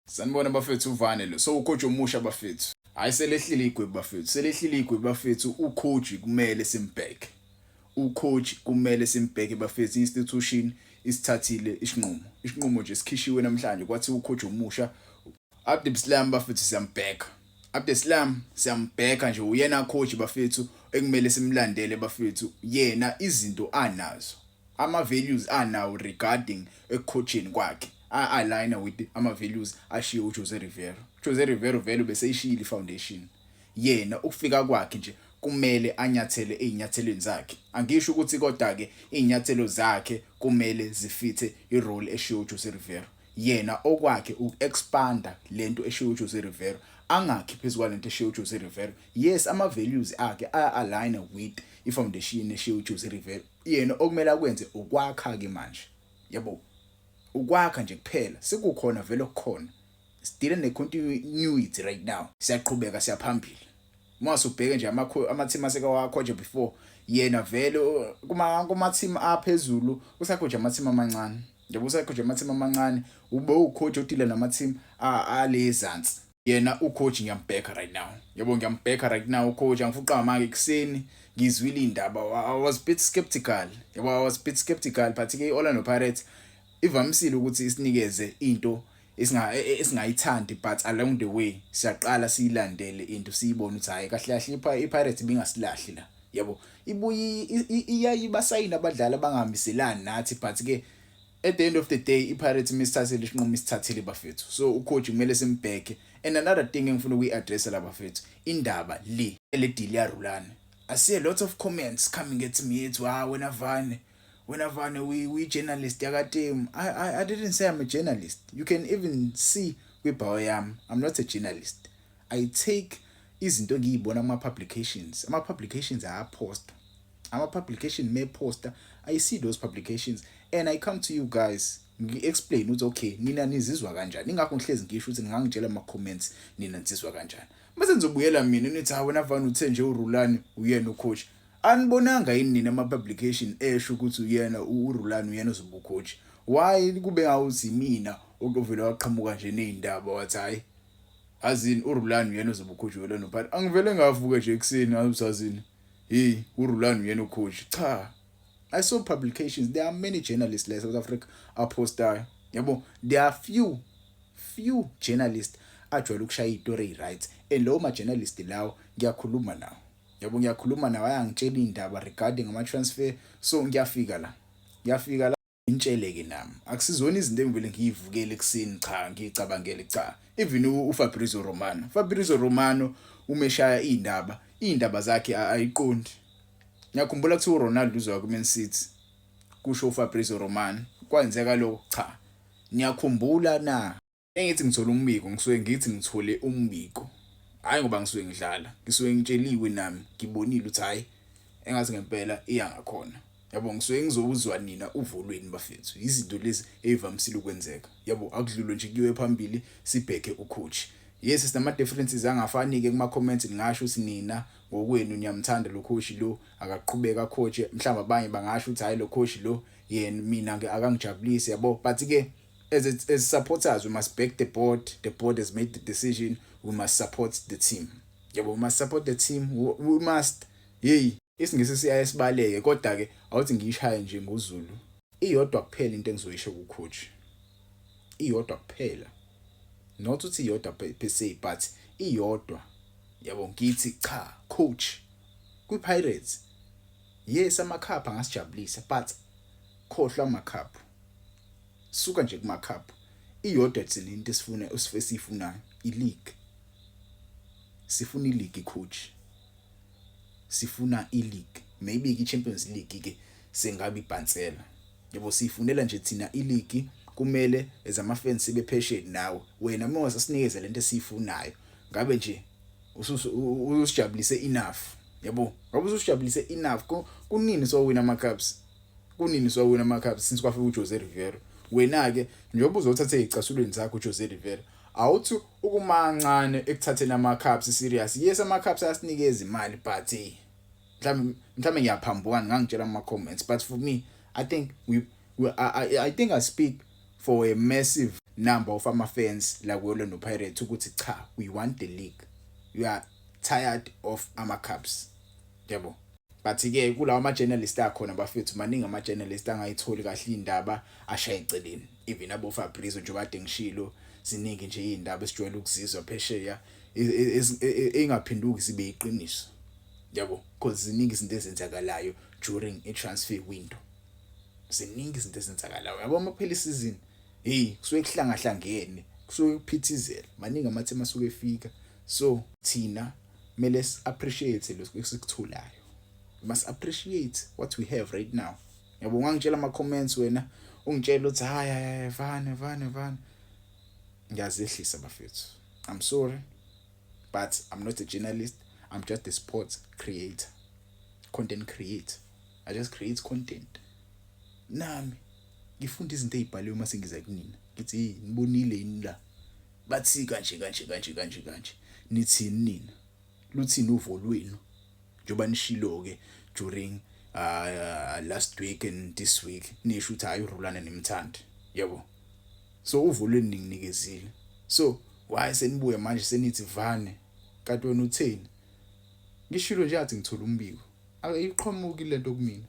Sanibona bafethu, uvane lo. So ucoach omusha bafethu. Hayi, selehlile igwebu bafethu. Selehlile igwebu bafethu. Ucoach kumele simbheke. Ucoach kumele simbheke bafethu. Institution isithathile isinqumo. Isinqumo nje sikhishiwe namhlanje kwathi ucoach omusha Abdeslam bafethu, siyambheka. Abdeslam siyambheka nje, uyena coach bafethu ekumele simlandele bafethu. Yena izinto anazo, ama values anawo regarding ekucoacheni kwakhe a-align with ama values ashiye uJose Rivero. Jose Rivero vele beseyishiyile ifoundation. Yena ukufika kwakhe nje kumele anyathele ezinyathelweni zakhe. Angisho ukuthi kodwa ke izinyathelo zakhe kumele zifithe irole eshiye uJose Rivero. Yena okwakhe uku-expanda lento eshiye uJose Rivero, angakhi phezu kwalento eshiye uJose Rivero. Yes, ama values akhe aya-align with ifoundation eshiye uJose Rivero. Yena okumele akwenze ukwakha ke manje, yabo, ukwakha nje kuphela. Sekukhona vele okukhona, sidile ne-continuity right now, siyaqhubeka, siyaphambili. Mase ubheke nje ama-team asekawakhonje before yena vele kuma team aphezulu, usakhonje ama-team amancane njengoba usakhonje ama-team amancane, ube ucoach odila nama-team alezansi. Yena ucoach ngiyambheka right now, yabo, ngiyambheka right now ucoach. Angifuqa manje ekuseni ngizwile indaba, I was a bit skeptical, yabo, I was a bit skeptical, but ke iOrlando Pirates ivamisile ukuthi isinikeze into esingayithandi, but along the way siyaqala siyilandele into, siyibone ukuthi hayi, kahle kahle iPirates ibingasilahli la, yabo. Ibuye iyayibasayina abadlali abangahambiselani nathi, but ke at the end of the day iPirates misithathile isinqumo, isithathile bafethu. So ucoach kumele simbheke. And another thing engifuna ukuyi-addressa la bafethu, indaba le ele deal yaRulani. I see a lot of comments coming at me ethi, "Ah, wena Vane, wena Vane, we journalist yakaTeam." I didn't say I'm a journalist. You can even see kwibhawo yami, I'm not a journalist. I take izinto engiyibona kuma publications. Ama publications ayaposta, ama publication me posta, I see those publications and I come to you guys, ngi-explain ukuthi okay, nina nizizwa kanjani. Ingakho ngihlezi ngisho ukuthi ngingangitshela ama comments nina nizizwa kanjani, bese nizobuyela mina nithi, "Ha, wena Vane, uthe nje uRulani uyena ucoach. Anibonanga yini nina ama publication esho ukuthi uyena uRulani, uyena ozoba ucoach?" Why kube ngawuthi mina okuvela waqhamuka nje nezindaba wathi, "Hayi, azini, uRulani uyena ozoba ucoach welona?" But angivele ngavuka nje ekuseni awusazini, "Hey, uRulani uyena ucoach." Cha, I saw publications. There are many journalists la South Africa apostayo, yabo. There are few journalists ajwayele ukushaya izitori right, and lawo ma journalist lawo ngiyakhuluma nawo, yabo, ngiyakhuluma nawo, ayangitshela indaba regarding ama transfer. So ngiyafika la, ngiyafika la intshele-ke nami. Akusizona izinto engivele ngiyivukele ekuseni, cha, ngiyicabangele, cha. Even uFabrizio Romano, Fabrizio Romano umeshaya indaba, indaba zakhe ayiqondi. Ngiyakhumbula kuthiwa uRonaldo uzoya ku-Man City, kusho uFabrizio Romano. Kwenzeka lokho? Cha. Niyakhumbula na engithi ngithola umbiko? Ngisuke ngithi ngithole umbiko, hayi ngoba ngisuke ngidlala, ngisuke ngitsheliwe nami, ngibonile ukuthi hayi, engathi ngempela iya ngakhona, yabo. Ngisuke ngizowuzwa nina uvolweni bafethu. Izinto lezi ezivamisile ukwenzeka, yabo. Akudlulwe nje, kuyiwe phambili, sibheke ucoach. Yes, sinama differences angafani ke kuma comments. Ngingasho ukuthi nina ngokwenu niyamthanda lo coach lo, akaqhubeka coach. Mhlawumbe abanye bangasho ukuthi hayi, lo coach lo yena mina ke akangijabulisi, yabo. But ke as supporters we must back the board. The board has made the decision, we must support the team, yabo. We must support the team, we must. Hey, isiNgisi siyaye sibaleke, kodwa ke awuthi ngiyishaye nje ngoZulu. Iyodwa kuphela into engizoyisho ku-coach, iyodwa kuphela, not ukuthi iyodwa per se, but iyodwa, yabo. Ngithi cha, coach, kwi-Pirates, yes, amacup angasijabulisa, but khohlwa amacup, suka nje kumacup. Iyodwa thina into esifuna, esiyifunayo, i-league. Sifuna i-league, coach, sifuna i-league. Maybe i-Champions League ke sengabe ibhansela, yabo. Siyifunela nje thina i-league. Kumele as ama fans sibe patient nawe. Wena uma wasinikeza lento esiyifunayo, ngabe nje usijabulise enough, yabo, ngabe usijabulise enough. Kunini sowina ama cups? Kunini sowina ama cups since kwafika uJose Rivero? Wena ke njengoba uzothatha ezicasulweni zakho uJose Rivero, awuthi ukumancane ekuthatheni ama cups serious. Yes, ama cups ayasinikeza imali, but mhlawumbe ngiyaphambuka, ngangitshela ama comments, but for me I think we, we I, I think I speak for a massive number of ama fans la ku Orlando Pirates ukuthi cha, we want the league, we are tired of ama cups, yabo. But ke kulawa ama journalist akhona bafethu, maningi ama journalist angayitholi kahle indaba, ashaya eceleni. Even abo Fabrizio, njengoba kade ngishilo, ziningi nje izindaba esijwayele ukuzizwa phesheya engaphenduki zibe iqiniso, yabo, because ziningi izinto ezenzakalayo during i transfer window. Ziningi izinto ezenzakalayo, yabo. Uma kuphela isizini, hey, kusuke kuhlangahlangene, kusuke kuphithizela, maningi amathema asuke efika. So thina kumele appreciate lokho esikutholayo. We must appreciate what we have right now, yabo. Ungangitshela ama comments wena, ungitshela ukuthi hayi hayi, vane vane vane, ngiyazehlisa bafethu. I'm sorry, but I'm not a journalist. I'm just a sports creator, content creator. I just create content. Nami ngifunda izinto ezibhaliwe mase ngiza kunina, ngithi, "Hey, nibonile yini la bathi kanje kanje kanje kanje kanje? Nithini nina? Luthini uvo lwenu?" Njengoba nishilo ke during last week and this week, nisho ukuthi hayi, uRulani nimthandi, yabo. So uvo lwenu ninginikezile, so why senibuya manje senithi vane? Kanti wena utheni? Ngishilo nje athi ngithola umbiko, ayiqhamuki lento kumina.